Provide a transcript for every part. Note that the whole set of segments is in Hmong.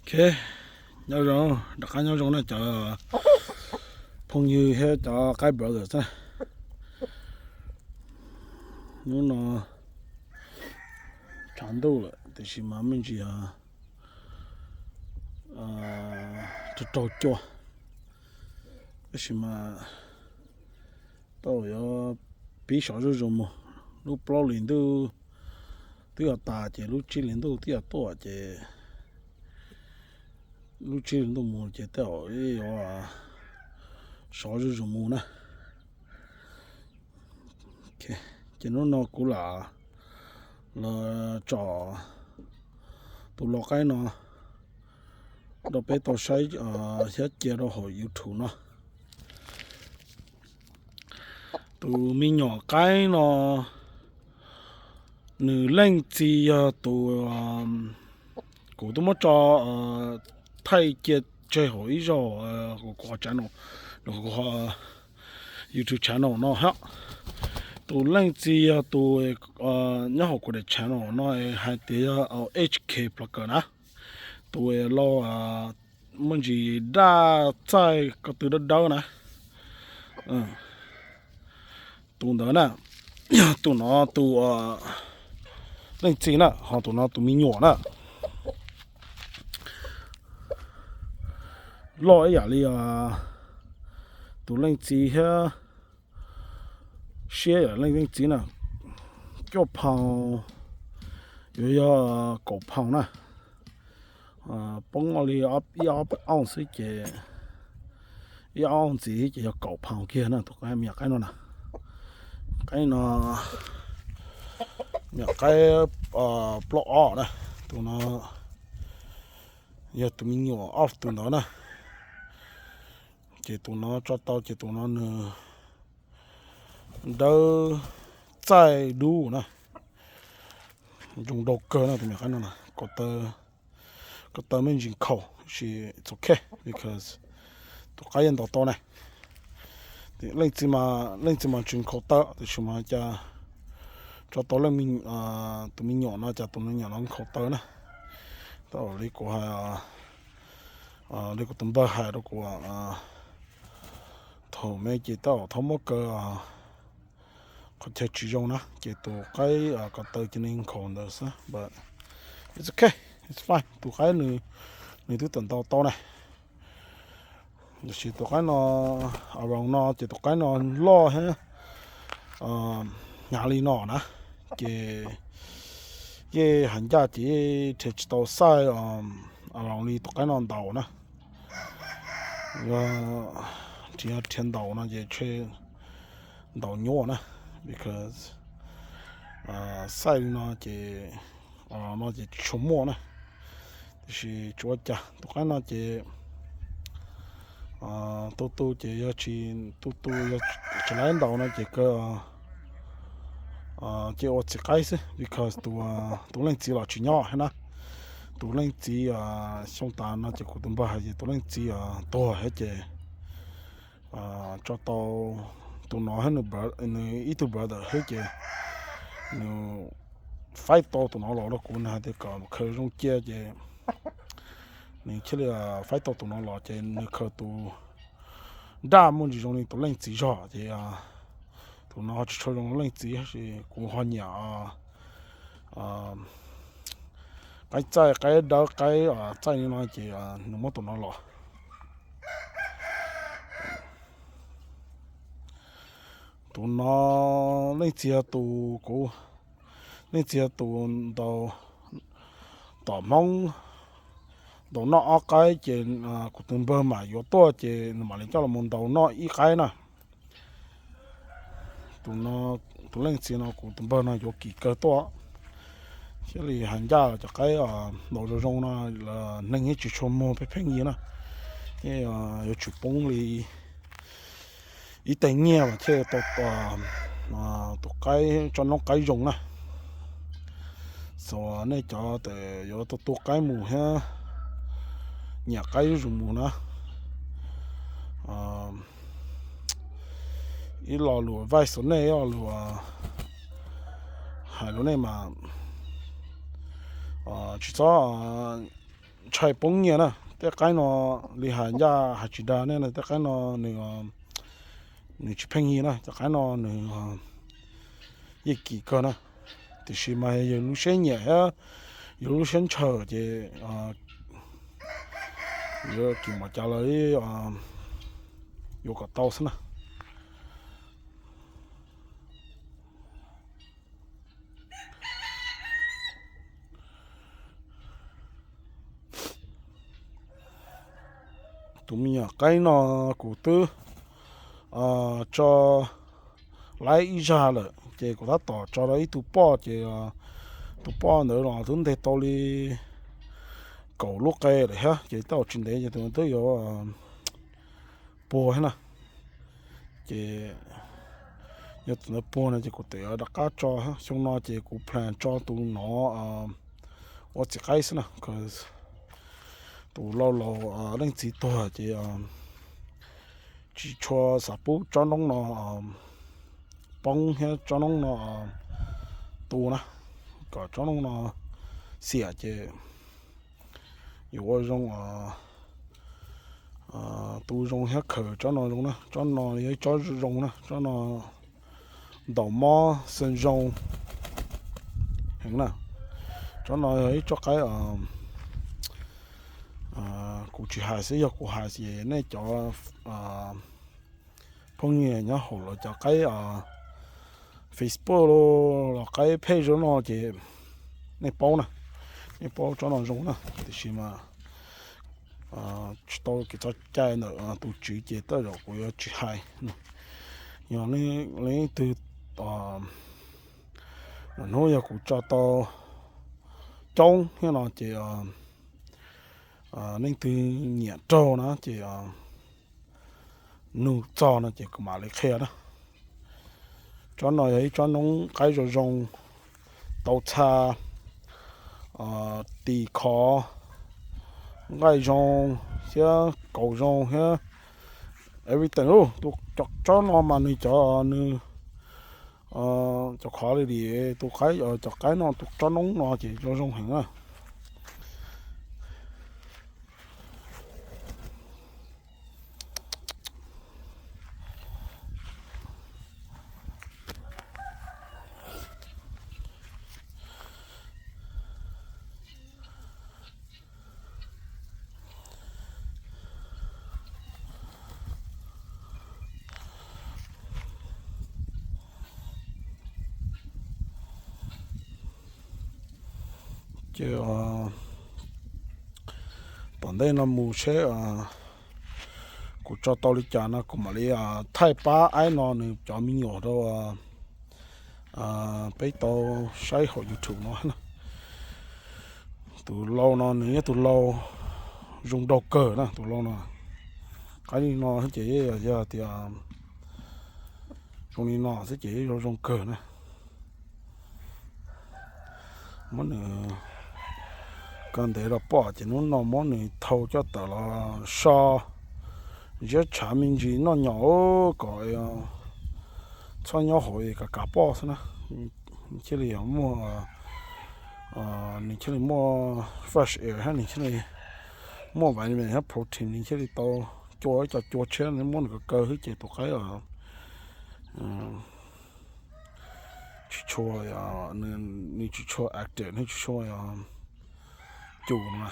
Ok, nyob zoo, rov qab nyob zoo na cov phooj ywg thiab cov qaib brother na. Hnub no tshav ntuj lawm tiam sis mas me ntsis rau rau cua, tab sis mas tau yuav pib sov zuj zus mus. Lub plaub hlis ntuj twb yuav tas ces lub tsib hlis ntuj twb yuav tuaj ces lub tsib hlis ntuj mus ces tej zaum yuav sov zuj zus mus na. Ces hnub no kuv lam los tso tus lau qaib no rau peb tau saib thiab cia rau hauv YouTube no. Tus me nyuam qaib no nws leej txiv yog tus, kuv twb muab tso thaij cia tseg hauv ib zaug kuv qhov channel, kuv qhov YouTube channel no hab. Tus leej txiv yog tus nyob hauv kuv daim channel no hais tias yog H K Vlogger na, tus lau muaj ntsis daj txaij ko tw dawb dawb na. Tus ntawd na, yog tus no tus leej txiv na, ho tus no tus me nyuam na. Loj ib yam li tus leej txiv thiab siab ib yam li leej txiv na. Cuaj pound, yuav yog kaum pound na. Poob li ib ob ounce xwb ces, ib ob ounce ntxiv ces yog kaum pound kiag na tus me nyuam qaib no na. Qaib no, me nyuam qaib plaub ob na. Tus no yog tus me nyuam ob tus ntawd na. Ces tus no tso tau ces tus no nws dawb txaij dub na, zoo nraug kawg na tus me nyuam qaib no. Ko taw me ntsis nkhaus, sis it's okay because tus qaib yeej ntaus tau na. Leej txiv, leej txiv mas tsis nkhaus taw, tiam sis mas cas tso tau tus me nyuam no cas tus me nyuam no nkhaus taw na. Tau li kuv hais, li kuv tus npawg hais rau kuv, thaum me ces tau thaum muab kaw qhov chaw tsis zoo na ces tus qaib ko taw cia li nkhaus ntawd xwb, but it's okay, it's fine, tus qaib nws twb tawm ntaus tau na. Tiam sis tus qaib no, around no ces tus qaib no loj thiab hnyav li no na, ces yeej hais ncaj ces yeej rhiav tsis tau size around li tus qaib no ntaus na. Yog rhiav ntaus no ces tshe ntaus nyuaj na, because size li no ces, no ces tsis tshua muaj na. Tiam sis tsis ua cas, tus qaib no ces tu tu ces yog tsis tu tu, yog tsis laib ntaus no ces kaw cia ua txiv qaib xwb, because tus leej txiv los tsis nyob thiab na. Tus leej txiv xyoo tas no ces kuv tus npawg hais tias tus leej txiv tuag thiab ces tso tau tus no thiab nws ib tug brother thiab ces nws faib tau tus no los rau kuv, nws hais tias kom khaws zoo cia ces nws thiaj li faib tau tus no los ces nws khaws tus daj muaj ntsis zoo li tus leej txiv zog ces tus no ho tsis tshua zoo leej txiv, tab sis kuv ho nyiam qaib txaij, qaib dawb, qaib txaij li no ces nws muab tus no los. Tus no leej txiv yog tus kuv, leej txiv yog tus ntaus, tom Hmoob ntaus noj ob qaib ces kuv tus npawg mam yuav tuaj ces nws mam li coj los mus ntaus noj ib qaib na. Tus no, tus leej txiv no kuv tus npawg no yuav kim kawg tuaj, thiaj li hais ncaj cov qaib ntaus zoo zoo no los neeg yeej tsis tshua muag pheej pheej yig na, yeej yuav tsum poob li ib teg nyiaj mas thiaj tau tus qaib tso noob qaib zoo na. Xav nej cov yuav tu tu qaib mus thiab nyiam qaib zuj zus mus na, ib lo lus advice rau nej, ib lo lus hais rau nej mas tsis txhob ntshai poob nyiaj na. Tej qaib no li hais ncaj hais tsis dag nej na, tej qaib no nws nws tsis pheej yig na, cov qaib no nws yeej kim kawg na. Tiam sis mas yog lub siab nyiam thiab yog lub siab ntshaw ces yuav kim mos cas los yuav kom tau xwb na. Tus me nyuam qaib no kuv twb tso laib ib zag lawm ces kuv tab tom tso rau ib tug poj ces tus poj ntawd los twb nteg tau li kaum lub qe lawm thiab ces tej zaum tsis ntev ces tus twb yuav puag thiab na. Ces yog tus ntawd puag no ces kuv tseem rov qab tso, xyoo no ces kuv plan tso tus no ua txiv qaib xwb na. Tus laus laus leej txiv tuag ces tsis tshua xav pub tsob noob no poob thiab tsob noob no tu na, kom tsob noob no xiam ces yuav ua zoo tu zoo thiab khaws tsob no zoo na. Tsob no yog ib tsob zoo na, tsob no ntaus mob xeeb zoo heev na. Tsob no yog ib tsob qaib kuv tsis hais xwb, yog kuv hais ces nej cov phooj ywg nyob hauv lawv cov qaib Facebook los qaib pheej zoo no ces nej paub na, nej paub tsob no zoo na. Tiam sis mas tsis tau kev txoj cai ntawm tus tswv ces tej zaum kuv yuav tsis hais. Yog leej twg hnub yog kuv tso tau coob thiab no ces leej twg nyiam raug na ces nug txog no ces kuv mam li qhia na. Tsob no yog ib tsob noob qaib zoo zoo, tau txha, tis khov, nqaij zoo thiab kaus zoo thiab everything. Tus cov tsob no mas nws cov nws cov khov li li tus qaib, cov qaib no tus tsob noob no ces zoo zoo heev na. Ces tom ntej no mus seb kuv tso tau li cas no kuv mam li thaij pab aib no nws cov me nyuam rau peb tau saib hauv YouTube no. Tus lau no nws yog tus lau zoo nraug kawg na, tus lau no. Qaib li no ces yog tias zoo li no xwb ces zoo zoo kawg na. Muab nws kawm ntev rau pom ces hnub no muab nws thau coj tawm los so ziab tshav me ntsis noj nyom kom txhob nyob hauv es kav kav poj xwb na. Nws thiaj li muaj, nws thiaj li muaj fresh air thiab nws thiaj li muaj vitamin thiab protein, nws thiaj li tau cua ib co cua tshiab, muab nws kaw kaw xwb ces tus qaib tsis tshua, nws tsis tshua active, nws tsis tshua cus no.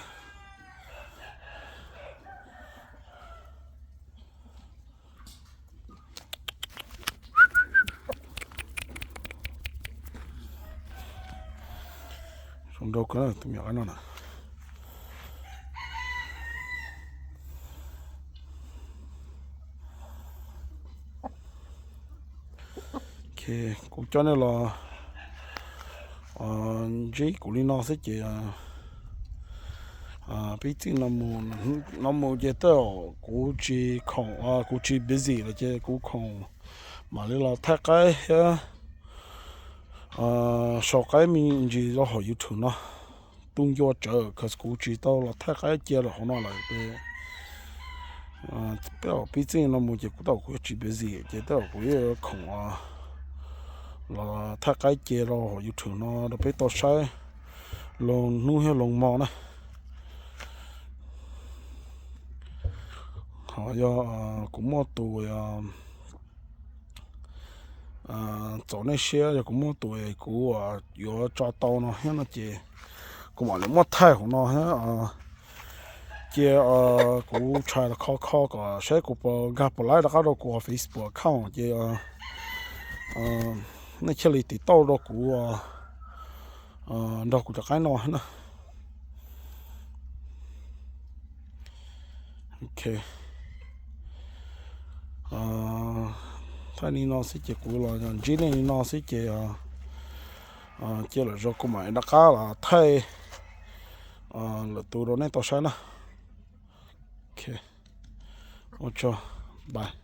Zoo nraug kawg tus me nyuam qaib no na. Kuv coj nej los ntsib kuv li no xwb ces pib txij no mus ces tej zaum kuv tsis khoom, kuv tsis busy lawm ces kuv khoom mam li los thaij qaib thiab sau qaib me ntsis rau hauv YouTube no. Tu ncua tsawv cause kuv tsis tau los thaij qaib cia lawm hauv no lawm ces tej zaum pib txij no mus ces kuv tej zaum kuv yuav tsis busy ces tej zaum kuv yuav khoom los thaij qaib cia rau hauv YouTube no rau peb tau saib loo hnub thiab loo hmo na. Ho yog kuv muaj tus txaus nej siab, yog kuv muaj tus kuv yuav tso tau no thiab no ces kuv mam li muab thaij hauv no thiab. Cia kuv tshais los kho kho kom saib kuv puas nkag puas laib rov qab rau kuv Facebook account ces nej thiaj li tiv tauj rau kuv nrog kuv cov qaib no na. Ok, thaij li no xwb ces kuv los ntsib nej li no xwb ces cia lwm zaus kuv mam rov qab los thaij lwm tus rau nej tau saib na. Ok, ua tsaug, bye.